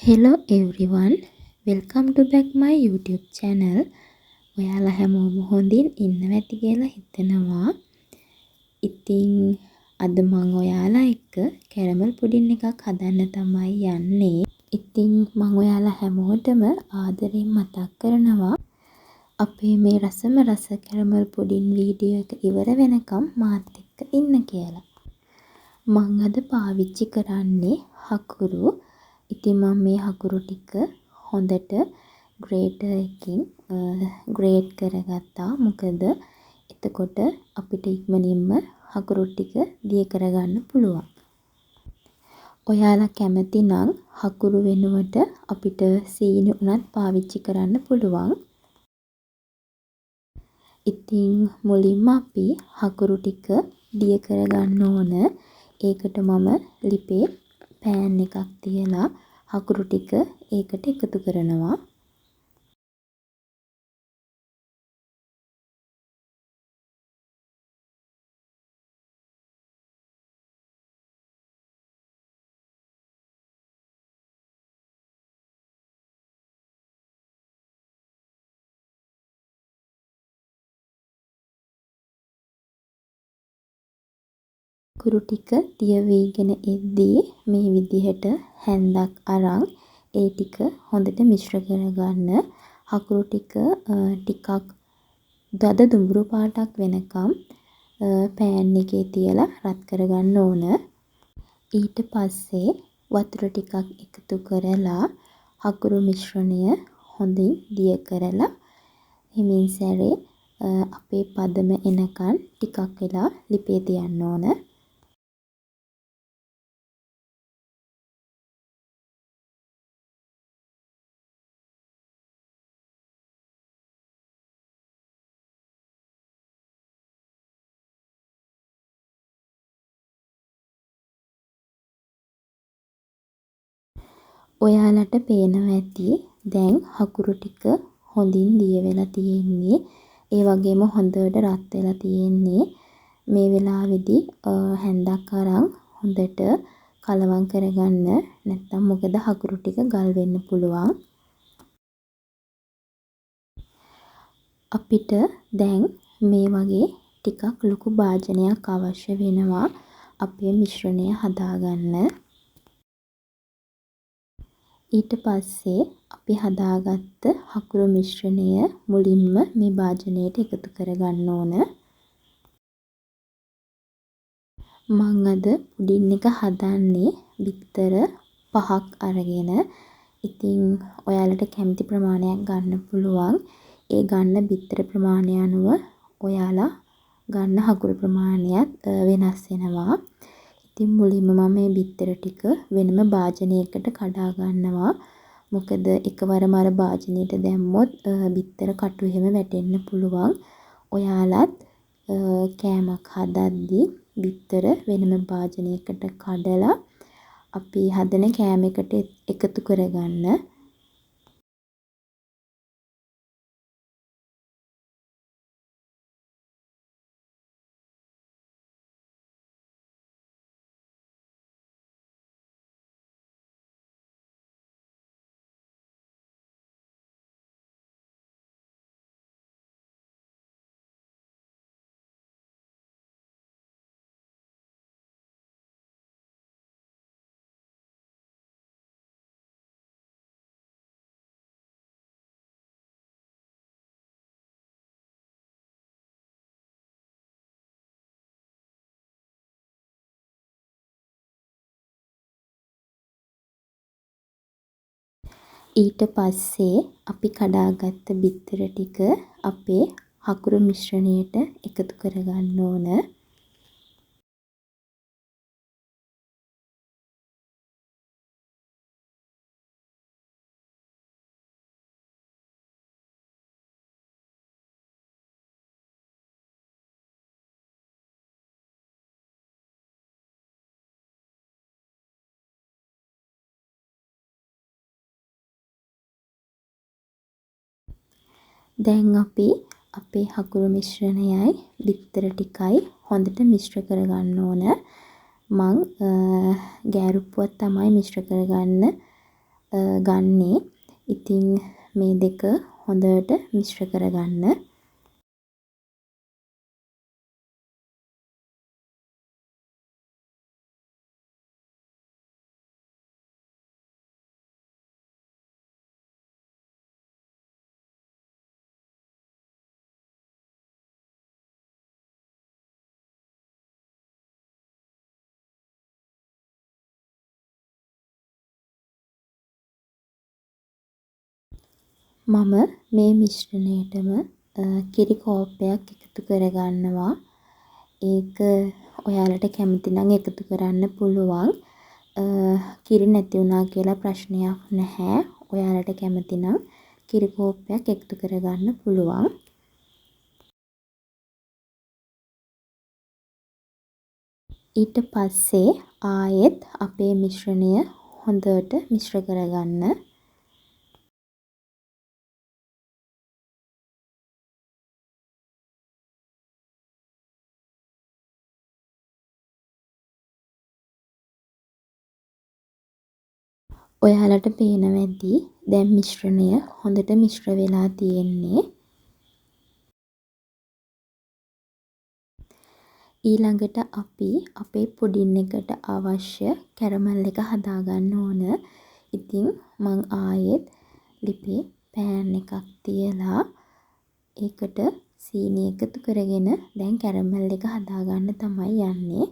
Hello everyone, welcome to back my YouTube channel. ඔයාලා හැමෝම හොඳින් ඉන්නවා ඇති කියලා හිතනවා. ඉතින් අද මං ඔයාලා එක්ක කැරමල් පුඩින් එකක් හදන්න තමයි යන්නේ. ඉතින් මං ඔයාලා හැමෝටම ආදරෙන් මතක් කරනවා අපේ මේ රසම රස කැරමල් පුඩින් වීඩියෝ එක ඉවර වෙනකම් මාත් එක්ක ඉන්න කියලා. මං අද පාවිච්චි කරන්නේ හකුරු. ඉතින් මං මේ හකුරු ටික හොඳට ග්‍රේටර් එකකින් ග්‍රේට් කරගත්තා. මොකද එතකොට අපිට ඉක්මනින්ම හකුරු ටික දිය කරගන්න පුළුවන්. ඔයාලා කැමති නම් හකුරු වෙනුවට අපිට සීනි උනත් පාවිච්චි කරන්න පුළුවන්. ඉතින් මුලින්ම අපි හකුරු ටික දිය කරගන්න ඕන. ඒකට මම ලිපේ පෑන් එකක් තියලා හකුරු ටික ඒකට එකතු කරනවා. හකුරු ටික දිය වීගෙන එද්දී මේ විදිහට හැන්දක් අරන් ඒ ටික හොඳට මිශ්‍ර කරගන්න. හකුරු ටික ටිකක් දද දුඹුරු පාටක් වෙනකම් පෑන් එකේ තියලා රත් කරගන්න ඕන. ඊට පස්සේ වතුර ටිකක් එකතු කරලා හකුරු මිශ්‍රණය හොඳින් දිය කරලා හිමින් සැරේ අපේ පදම එනකන් ටිකක් වෙලා ලිපේ තියන්න ඕන. ඔයාලට පේනවා ඇති දැන් හකුරු ටික හොඳින් දිය වෙලා තියෙන්නේ. ඒ වගේම හොඳට රත් වෙලා තියෙන්නේ. මේ වෙලාවේදී හැන්දක් අරන් හොඳට කලවම් කරගන්න. නැත්තම් මොකද හකුරු ටික ගල් වෙන්න පුළුවන්. අපිට දැන් මේ වගේ ටිකක් ලොකු භාජනයක් අවශ්‍ය වෙනවා අපේ මිශ්‍රණය හදාගන්න. ඊට පස්සේ අපි හදාගත්ත හකුරු මිශ්‍රණය මුලින්ම මේ භාජනයට එකතු කරගන්න ඕන. මං අද පුඩින් එක හදන්නේ බිත්තර 5ක් අරගෙන. ඉතින් ඔයාලට කැමති ප්‍රමාණයක් ගන්න පුළුවන්. ඒ ගන්න බිත්තර ප්‍රමාණය අනුව ඔයාලා ගන්න හකුරු ප්‍රමාණයත් වෙනස් වෙනවා. ඉතින් මුලින්ම මම මේ බිත්තර ටික වෙනම භාජනයකට කඩා ගන්නවා. මොකද එකවරම අර භාජනයට දැම්මොත් බිත්තර කටු එහෙම වැටෙන්න පුළුවන්. ඔයාලත් කෑමක් හදද්දි බිත්තර වෙනම භාජනයකට කඩලා අපි හදන කෑම එකට එකතු කරගන්න. ඊට පස්සේ අපි කඩාගත්ත බිත්තර ටික අපේ හකුරු මිශ්‍රණයට එකතු කරගන්න ඕන. දැන් අපි අපේ හකුරු මිශ්‍රණයයි බිත්තර ටිකයි හොඳට මිශ්‍ර කරගන්න ඕන. මං ගෑරුප්පුවක් තමයි මිශ්‍ර කරගන්න ගන්නේ. ඉතින් මේ දෙක හොඳට මිශ්‍ර කරගන්න. මම මේ මිශ්‍රණයටම කිරි කෝප්පයක් එකතු කරගන්නවා. ඒක ඔයාලට කැමති නම් එකතු කරන්න පුළුවන්. කිරි නැති වුණා කියලා ප්‍රශ්නයක් නැහැ. ඔයාලට කැමති නම් කිරි කෝප්පයක් එකතු කරගන්න පුළුවන්. ඊට පස්සේ ආයෙත් අපේ මිශ්‍රණය හොඳට මිශ්‍ර කරගන්න. ඔයාලට පේනවා ඇති දැන් මිශ්‍රණය හොඳට මිශ්‍ර වෙලා තියෙන්නේ. ඊළඟට අපි අපේ පුඩින් එකට අවශ්‍ය කැරමල් එක හදාගන්න ඕන. ඉතින් මං ආයෙත් ලිපේ පෑන් එකක් තියලා ඒකට සීනි එකතු කරගෙන දැන් කැරමල් එක හදාගන්න තමයි යන්නේ.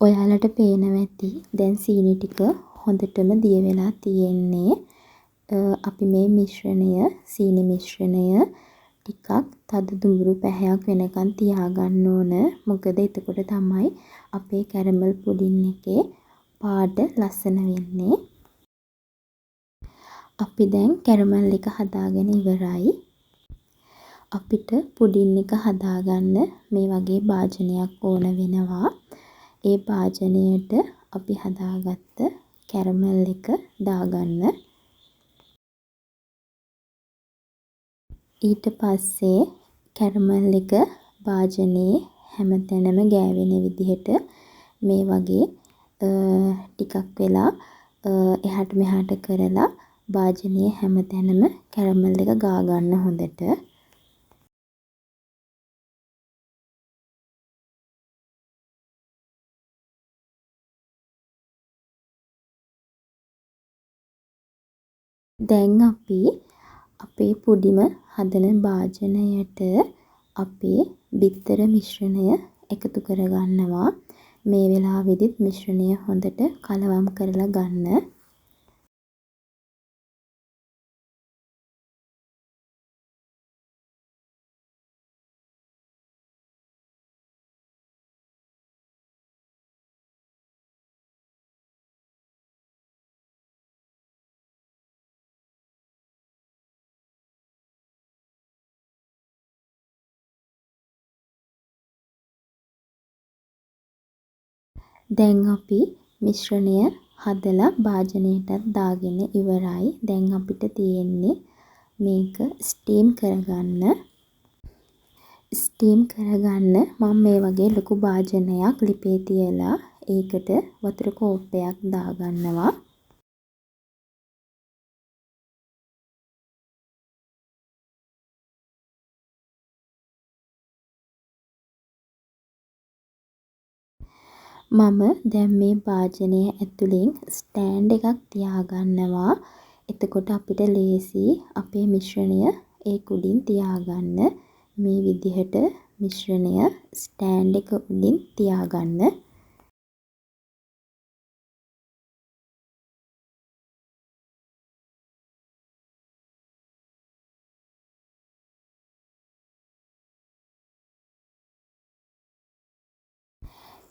ඔයාලට පේනවා ඇති දැන් සීනි ටික හොඳටම දිය වෙලා තියෙන්නේ. අපි මේ මිශ්‍රණය, සීනි මිශ්‍රණය ටිකක් තද දුඹුරු පැහැයක් වෙනකන් තියාගන්න ඕන. මොකද එතකොට තමයි අපේ කැරමල් පුඩින් එකේ පාට ලස්සන වෙන්නේ. අපි දැන් කැරමල් එක හදාගෙන ඉවරයි. අපිට පුඩින් එක හදාගන්න මේ වගේ භාජනයක් ඕන වෙනවා. ඒ භාජනයට අපි හදාගත්ත කැරමල් එක දාගන්න. ඊට පස්සේ කැරමල් එක භාජනයේ හැමතැනම ගෑවෙන විදිහට මේ වගේ ටිකක් වෙලා එහාට මෙහාට කරලා භාජනයේ හැමතැනම කැරමල් එක ගාගන්න හොඳට. දැන් අපි අපේ පුඩිම හදන භාජනයට අපේ බිත්තර මිශ්‍රණය එකතු කරගන්නවා. මේ වෙලාවෙදිත් මිශ්‍රණය හොඳට කලවම් කරලා ගන්න. දැන් අපි මිශ්‍රණය හදලා භාජනයටත් දාගෙන ඉවරයි. දැන් අපිට තියෙන්නේ මේක ස්ටීම් කරගන්න. ස්ටීම් කරගන්න මම මේ වගේ ලොකු භාජනයක් ලිපේ තියලා ඒකට වතුර කෝප්පයක් දාගන්නවා. මම දැන් මේ භාජනය ඇතුලෙන් ස්ටෑන්ඩ් එකක් තියාගන්නවා. එතකොට අපිට ලේසියි අපේ මිශ්‍රණය ඒක උඩින් තියාගන්න. මේ විදිහට මිශ්‍රණය ස්ටෑන්ඩ් එක උඩින් තියාගන්න.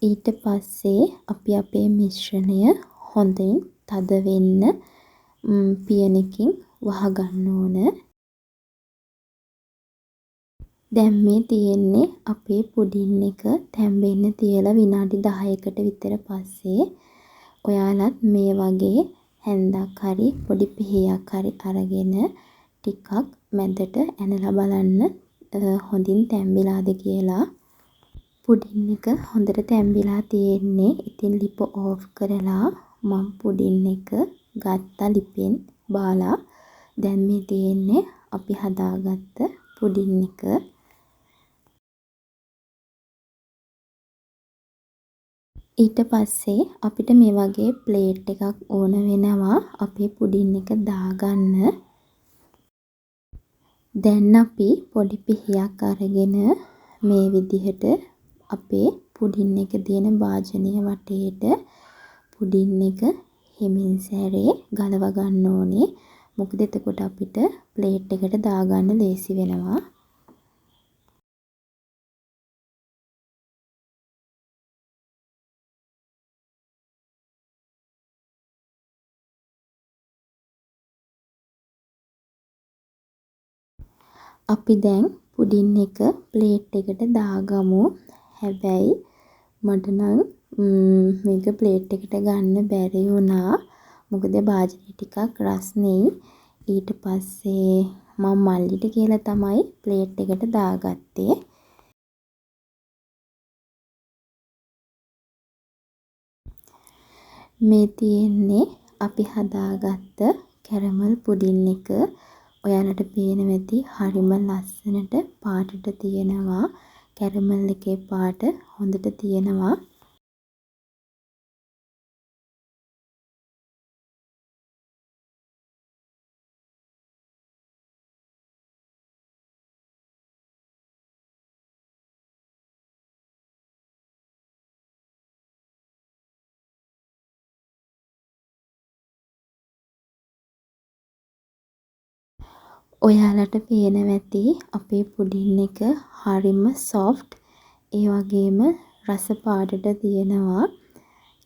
ඊට පස්සේ අපි අපේ මිශ්‍රණය හොඳින් තද වෙන්න පියනකින් වහගන්න ඕන. දැන් මේ තියෙන්නේ අපේ පුඩින් එක තැම්බෙන්න තියලා විනාඩි 10කට විතර පස්සේ. ඔයාලත් මේ වගේ හැන්දක් හරි පොඩි පිහියක් හරි අරගෙන ටිකක් මැදට ඇනලා බලන්න හොඳින් තැම්බිලාද කියලා. පුඩින් එක හොඳට තැම්බිලා තියෙන්නේ. ඉතින් ලිප ඕෆ් කරලා මං පුඩින් එක ගත්තා ලිපෙන් බාලා. දැන් මේ තියෙන්නේ අපි හදාගත්ත පුඩින් එක. ඊට පස්සේ අපිට මේ වගේ ප්ලේට් එකක් ඕන වෙනවා අපේ පුඩින් එක දාගන්න. දැන් අපි පොඩි පිහියක් අරගෙන මේ විදිහට අපේ පුඩින් එක තියෙන භාජනය වටේට පුඩින් එක හෙමින් සැරේ ගලව ගන්න ඕනේ. මොකද එතකොට අපිට ප්ලේට් එකට දාගන්න ලේසි වෙනවා. අපි දැන් පුඩින් එක ප්ලේට් එකට දාගමු. හැබැයි මට නම් මේක ප්ලේට් එකට ගන්න බැරි වුණා. මොකද භාජනය ටිකක් රස්නෙයි. ඊට පස්සේ මං මල්ලිට කියලා තමයි ප්ලේට් එකට දාගත්තේ. මේ තියෙන්නේ අපි හදාගත්ත කැරමල් පුඩින් එක. ඔයාලට පේනවා ඇති හරිම ලස්සනට පාටට තියෙනවා. කැරමල් එකේ පාට හොඳට තියෙනවා. ඔයාලට පේනවා ඇති අපේ පුඩින් එක හරිම සොෆ්ට්, ඒ වගේම රස පාටට තියෙනවා.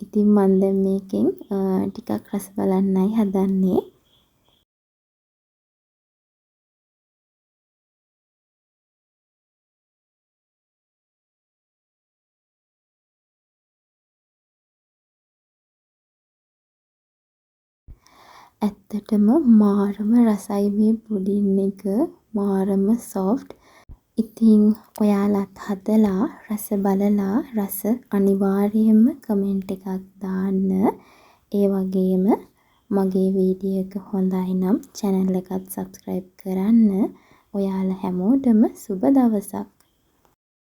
ඉතින් මං දැන් මේකෙන් ටිකක් රස බලන්නයි හදන්නේ. ඇත්තටම මාරම රසයි මේ පුඩින් එක. මාරම සොෆ්ට්. ඉතින් ඔයාලත් හදලා රස බලලා රස අනිවාර්යයෙන්ම කමෙන්ට් එකක් දාන්න. ඒ වගේම මගේ වීඩියෝ එක හොඳයි නම් චැනල් එකත් සබ්ස්ක්‍රයිබ් කරන්න. ඔයාලා හැමෝටම සුබ දවසක්.